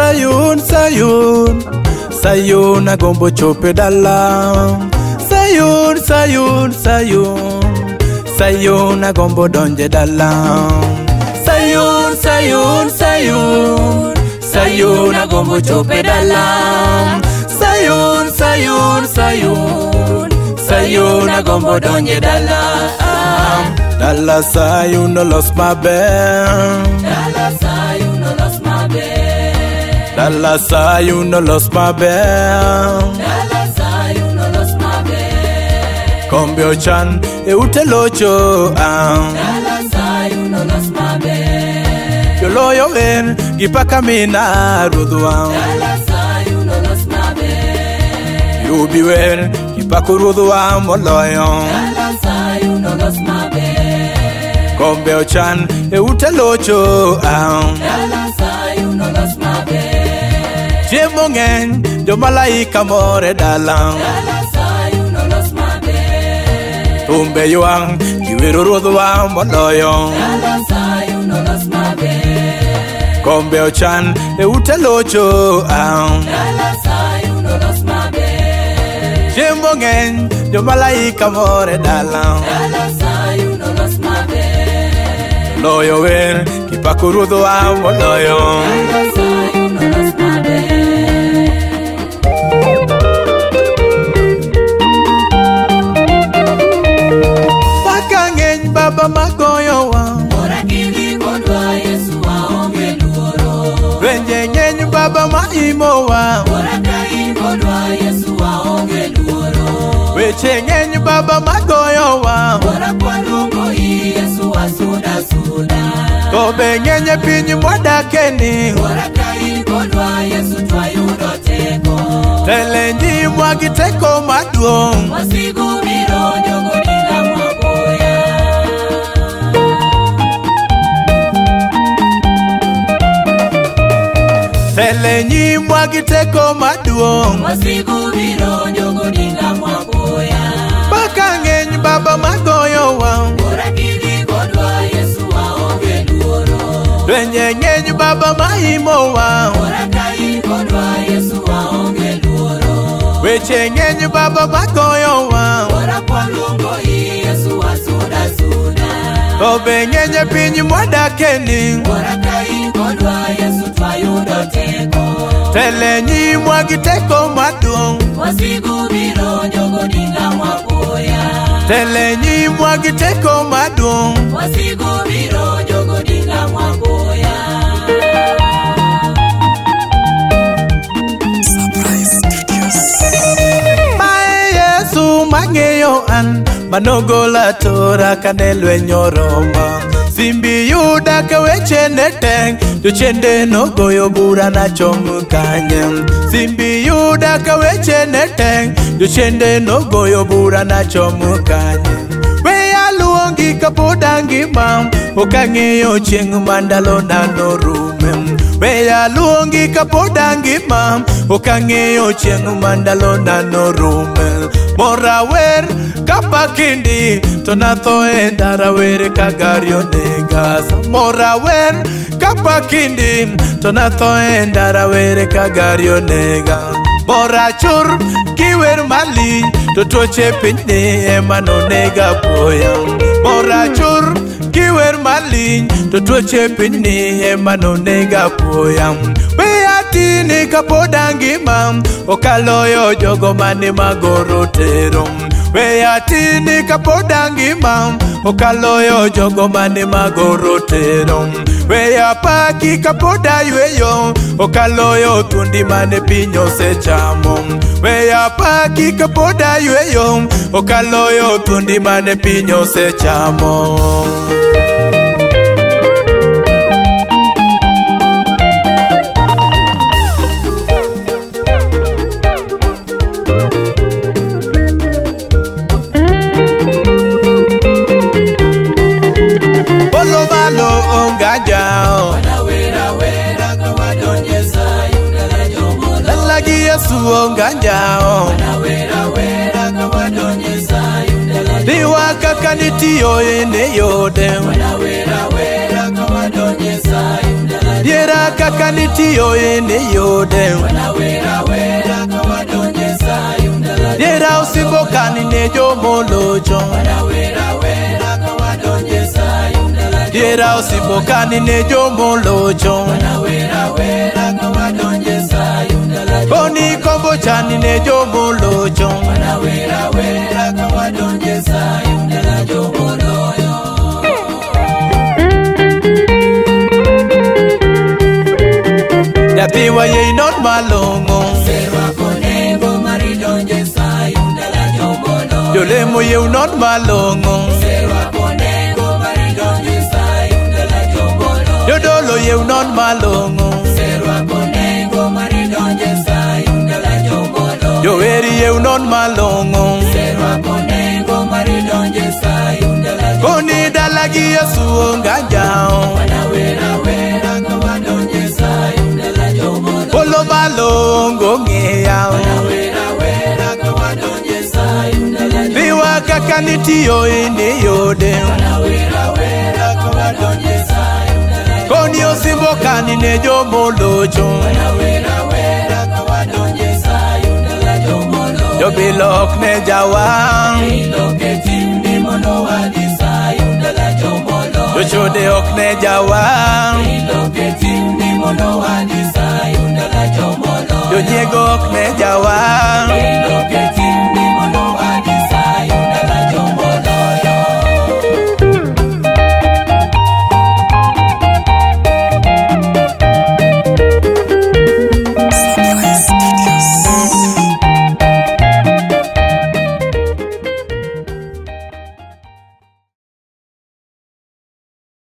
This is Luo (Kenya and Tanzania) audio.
Sayun, Sayun, Sayun agombo chope dala. Sayun, Sayun, Sayun, Sayun agombo donje dala. Sayun, Sayun, Sayun, Sayun agombo chope dala. Sayun, Sayun, Sayun, Sayun agombo donje dala. Dala Sayun olos maber. Dala Sayun olos maber. Dala Sayun olos maber. Dala Sayun olos maber. Kombe ochan e ute locho. Dala Sayun olos maber. Joloyo wer gi paka mina ruodhwa. Dala Sayun olos maber. Yubi wer gi pako ruodhwa moloyo. Dala Sayun olos maber. Kombe ochan e ute locho. Dala Sayun olos maber. Chiemo ng'eny jomalaika mor e dala. Dala Sayun olos maber. Thumbe ywak giwero ruodhwa moloyo. Dala Sayun olos maber. Kombe ochan e ute locho. Dala Sayun olos maber. Chiemo ng'eny jomalaika mor e dala. Dala Sayun olos maber. Loyo wer gipako ruodhwa moloyo. Dala Sayun olos maber. Paka ng'eny baba magoyowa. Ora kidi kodwa Yesu waonge luoro. Lwenje ng'eny baba maimowa. Ora kai kodwa Yesu waonge luoro. Weche ng'eny baba magoyowa. Ora kwaluongo Yesu wasuda suda. To be ng'eny e piny mwadakeni. Ora kai kodwa Yesu twayudo teko. Tele nyimwa gi teko maduong'. Wasigu biro jogo dinga mwaboya. Tele nyimwa gi teko maduong'. Wasigu biro jogo dinga mwaboya. Paka ng'eny baba magoyowa. Ora kidi kodwa Yesu waonge luoro. Lwenje ng'eny baba maimowa. Ora kai kodwa Yesu waonge luoro. Weche ng'eny baba magoyowa. Ora kwaluongo Yesu wasuda suda. To be ng'eny e piny mwadakeni. Ora kai kodwa Yesu twayudo teko. Tele nyimwa gi teko maduong'. Wasigu biro jogo dinga mwaboya. Tele nyimwa gi teko maduong'. Wasigu biro jogo dinga mwaboya. Mae Yesu mang'eyo an manogola tora kane lweny oroma. Simbi yuda ka weche ne tek, jochiende nogoyo bura nachom kanye. Simbi yuda ka weche ne tek, jochiende nogoyo bura nachom kanye. Weya luongi kapod angima, ok ang'eyo chieng' ma ndalona norume. Weya luongi kapod angima, ok ang'eyo chieng' ma ndalona norume. Mora wer kapakindi, to natho e ndara wer ka gari onega. Mora wer kapakindi, to natho e ndara wer ka gari onega. Mora chur kiwer malich, to tuoche pinyni ema nonega apoya. Mora chur kiwer malich, to tuoche pinyni ema nonega apoya. Weya tini kapod angima, ok aloyo jogo mane magoro tero. Weya tini kapod angima, ok aloyo jogo mane magoro tero. Weya paki kapod ayweyo, ok aloyo thuondi mane piny osechamo. Weya paki kapod ayweyo, ok aloyo thuondi mane piny osechamo. Polo malo ongaja. Wanawera wera kawadonje Sayun dala jomolo. Dala gi Yesu ongaja. Wanawera wera kawadonje Sayun dala jomolo. Diwa kaka nitiyo ene yode. Wanawera wera kawadonje wadonje Sayun dala. Diera kaka nitiyo iniyude. Wanawera wera ka wadonje Sayun dala. Diera osimbo kani ne jomolocho. Wanawera wera ka wadonje Sayun dala. Diera osimbo kani ne jomolocho. Wanawera wera ka wadonje Sayun dala. Koni kombo chani ne jomolocho. Wanawera wera ka wadonje Sayun dala jomoloyo. Nyathiwa yie non malong'o. Serwako nengo mar idonje Sayun dala jomoloyo. Jolemo yie non malong'o. Serwako nengo mar idonje Sayun dala jomoloyo. Jodolo yie non malong'o. Serwako nengo mar idonje Sayun dala jomoloyo. Joweri yie non malong'o. Serwako nengo mar idonje Sayun dala jomoloyo. Koni dala gi Yesu onge anjawo. Wanawera wera ka wadonje Sayun dala jomoloyo. Polo malongo ng'iya. Wanawera wera ka wadonje Sayun dala jomoloyo. Riwa kaka nitiyo iniyude. Wanawera wera ka wadonje Sayun dala jomoloyo. Koni osimbo kani ne jomolocho. Wanawera wera ka wadonje Sayun dala jomoloyo. Jobilo ok ne jawang'. Iloke timni mondo wadhi Sayun dala jomoloyo. Jochode ok ne jawang'. Iloke timni mondo wadhi Sayun dala jomoloyo. Jonyiego ok ne jawang'.